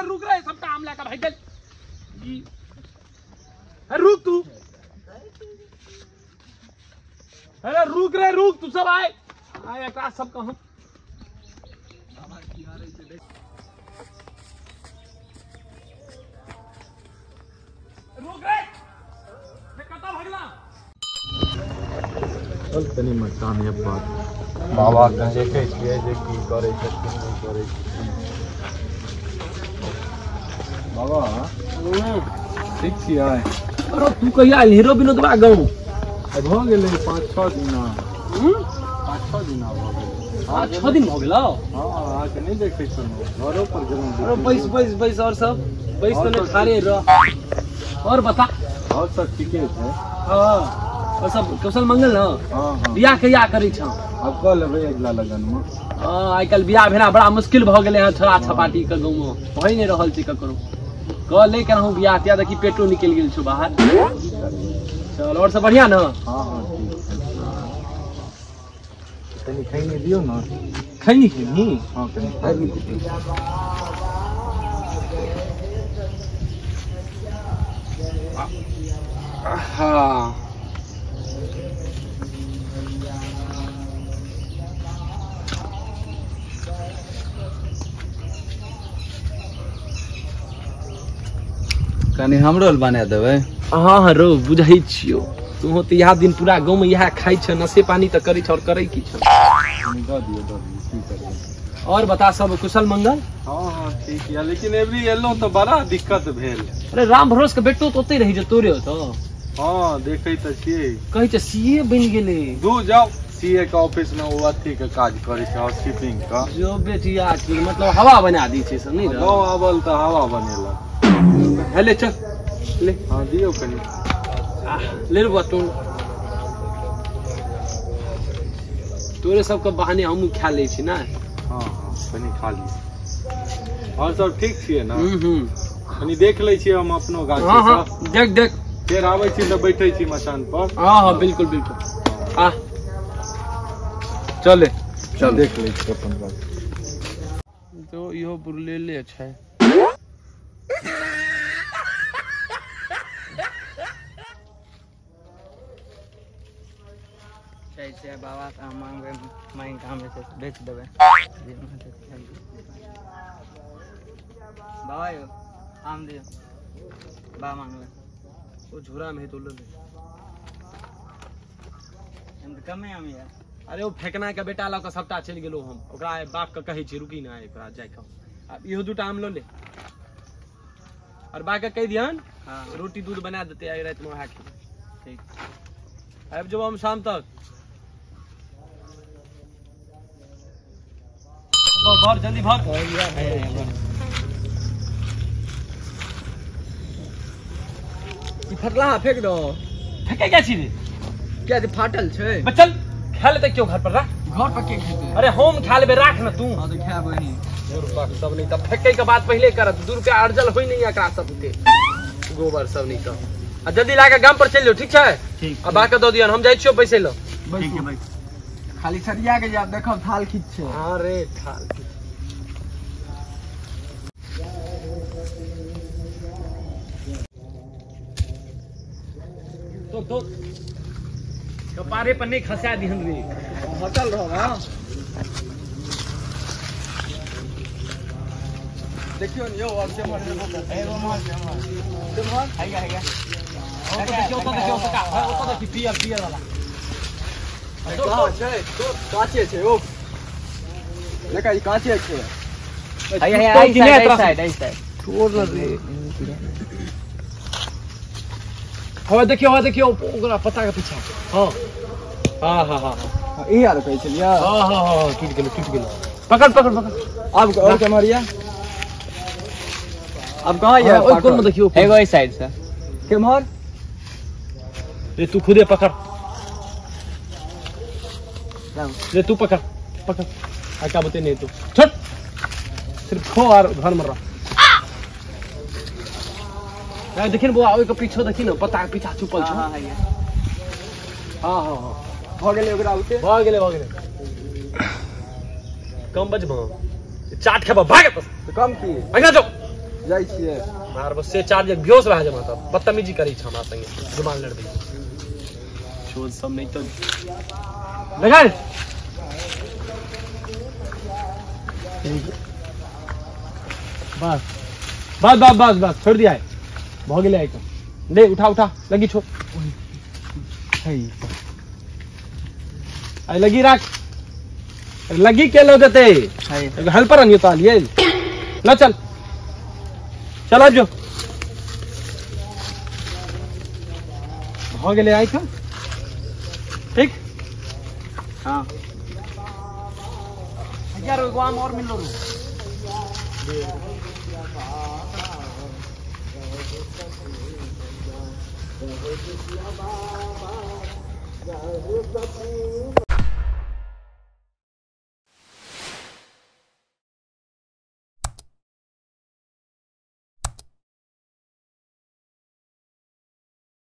रुक रे सबटा आम लए के भागि गेल। रुक तू, अरे रुक रे रुक, तू सब आए आए एकरा सब कहूं। रुक रे, कतऽ भगला? चल तनी मचान पर बाबा के देखै छियै जे की करै छथिन नहि करै छथिन। बाबा ठीक छियै? अरे तू कहिया आयल हीरो विनोदवा गाँव? भऽ गेलै 5-6 दिना। 5-6 दिना भऽ गेलै। 5-6 दिन भऽ गेलौ? हँ, अहाँके नहि देखै छलहुँ, घरो पर गेलहुँ। अरे बैस बैस बैस, और सब बैस तो नहीं खारे रह। और बता। और सब ठीके छै। हाँ, और सब कुशल मंगल न? हाँ। बियाह कहिया करै छौ? आब कऽ लेबै अगिला लगनमे। हाँ, आइ काल्हि बियाह भेना बड़ा मुश्किल भऽ गेलै हँ, छोड़ा छपाटी के गाँवमे भए नहि रहल छै ककरो। कऽ ले केनाहु बियाह तियाह, देखी पेटो निकलि गेल छौ बाहर। चल और सब बढ़िया न? हाँ हाँ ठीक छै। कनि खैनी दियौ न। खैनी खेबही? हाँ कनि खैनी। हाँ कनि हमरो बना देबै। हाँ हाँ रो बुझै छियौ, तू तऽ इएह दिन पूरा गाँवमे इएह खाइ छ, नशे पानी तऽ करै छ और करै की छ। दऽ दियौ दऽ दियौ, की करबै। और बता सब कुशल मंगल? हाँ हाँ ठीक या, लेकिन एबरी एलहुँ तऽ बड़ा दिक्कत भेल। अरे राम भरोस के बेटो तऽ ओतै रहि जे तोरे ओतऽ। हाँ देखै तऽ छियै, कहै छै सीए बनि गेलै। दू जाउ सीए के ऑफिस में ओ अथी के काज करै छै, हाउसकीपिंग के। जो बेटिया की मतलब हवा बना दी छै सब, नहीं गाँव आबल तऽ हवा बनेलक। हेले चल ले। हाँ दियौ कनि ले रे तू, तोरे सबके बहाने हमहूँ खा लै छी ना। हाँ हाँ कनि खा ली। और सब ठीक छियै ना? कनि देख लै छियै हम अपनो गाछी। हाँ हाँ देख देख, फेर आबै छी तऽ बैठै छी मचान पर। हाँ हाँ बिल्कुल बिल्कुल। आ चले चल देख लै छी अपन गाछी। तो इहो बुरलेले छै। बाबा से हम मांगबै, मांगि कऽ हम जे छै से बेच देबै। बाबा यौ आम दियौ, बा मांगबै। ओ झोरा में है तो ले ले। एहिमे तऽ कमे आम यऽ। अरे ओ फेकना के बेटा लऽ कऽ सबटा चलि गेलहुँ हम, ओकरा बाप के कहै छी रुकी ना ओकरा जाय कऽ। आब इहो दूटा आम लऽ ले और बा के कहि दिहन। हाँ रोटी दूध बना देतै आइ रातिमे वएह खेबै। ठीक, आबि जेबौ हम शाम तक। भर जल्दी भर। ई फटला फेंक दो। फेंके क्या छी रे? क्या फाटल छै? चल खा लेतै क्यों घर पर राख। घर पर के खेतै? अरे हम खा लेबै, राख न तू। हां तऽ खायब वही। सब नहीं तब फेंके के बात पहले करत, 2 रुपया अर्जल होई नहीं एकरा सब उते गोबर सब नहीं तो। आ जल्दी लाके गाम पर चलि जो, ठीक छै? ठीक। आ बाके दऽ दियन, हम जाइ छियौ पैसे ल। ठीक है भाई, खाली सरिया के जाब देखब थाल खींच छै। हां रे थाल खींच। तो कपारे पर नहीं खसा दिहन रे, होटल रहो। हां देखियो न यौ, अब से मर एगो मार से मार से मार हैया हैया। ओ तो देखियो, तो देखियो का ओ तो देखी पियर पियर वाला कहाँ छै? काचे छै ओ, देखा ई काचे छै। हैया हैया आई साइड आई साइड छोड़ रे। हवा देखियो, हवा देखियो ओकरा पत्ता के पीछा। हाँ हाँ हाँ हाँ ई आर कहै छलियै। हां हां हां टूट गेलो टूट गेलो। पकड़ पकड़ पकड़। आब और केम्हर ये? अब कहाँ ये? ओइ कोन में देखियो, एगो एहि साइड से। केम्हर? रे तू खुदे पकड़। रे तू पकड़ पकड़। आ क्या बते नहीं तो छोड़, सिर्फ खो और घर मर रहा। देखिन बौआ ओइ के पीछो देखिन न, पत्ता के पीछा छुपल छौ। हां हां हां हां भ गेलै ओकरा उते। भ गेलै भ गेलै। कम बजबो चाट खेबो भाग एतऽ। कम की अंगना जो जाइ छियै। मार बस से चाट जे बेहोश भए जेबा तब। बदतमीजी करै छ हमरा संगे, जुबान लड़बै छोड़ सब नहीं तो लगा। बस बस बस बस बस छोड़ दिया है, भ गेलै आइ। ले उठा उठा लगी छोड़। आई लगी राख, लगी के लो देते हेल्पर अनियो तो लिए लो। चल चल जो भ गेलै आइ। ठीक हां यार एगो आम और मिललो।